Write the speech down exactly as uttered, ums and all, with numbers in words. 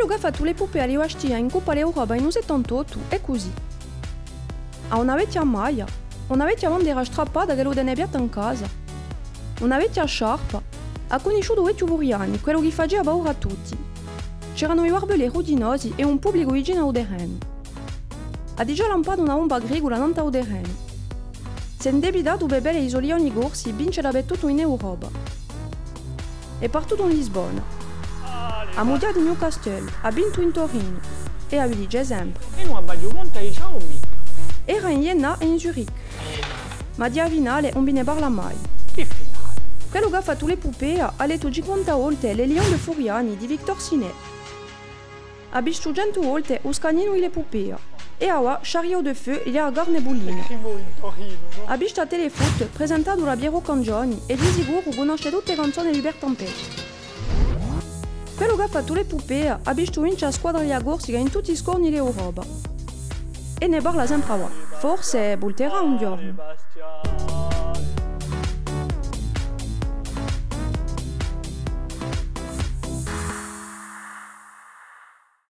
Quellu chì hà fattu l'epupea di Bastia in Cuppa d'Europa in u settantottu hè cusì. Hà una vechja maglia, una vechja bandera strappata ch'ellu tene aperta in casa, una vechja sciarpa, hà cunnisciutu u vechju Furiani, quellu chì facia paura à tutti. C'eranu i barbelli rughjinosi è un publicu vicinu à u terrenu. Hà digià lampatu una bomba agricula nant'à u terrenu. S'hè indebitatu per vede i so lioni corsi vince dapertuttu in Europa. Hè partutu in Lisbona. Hà mughjatu Newcastle, hà vintu in Torinu è hà vintu sempre. È ùn aghju contu, dicemu micca. Era in Jena è in Zurich. Ma di a finale ùn vi ne parla mai. Chì finale? Quellu chì hà fattu l'epupea hà lettu cinquanta volte Les Lions de Furiani di Victor Sinet. Hà vistu centu volte u scanninu di l'epupea. È avà Chariot de feu di a carne bullina. Hà vistu à Téléfoot, presentatu da Pierrot Cangioni, è di sicuru cunnosce tutte e canzone di Bertrand Peyre. Quellu chì hà fattu l'epupea hà vistu vince a squadra di a Corsica in tutti i scorni d'Europa. È ne parla sempre avà. Forse vulterà un ghjornu.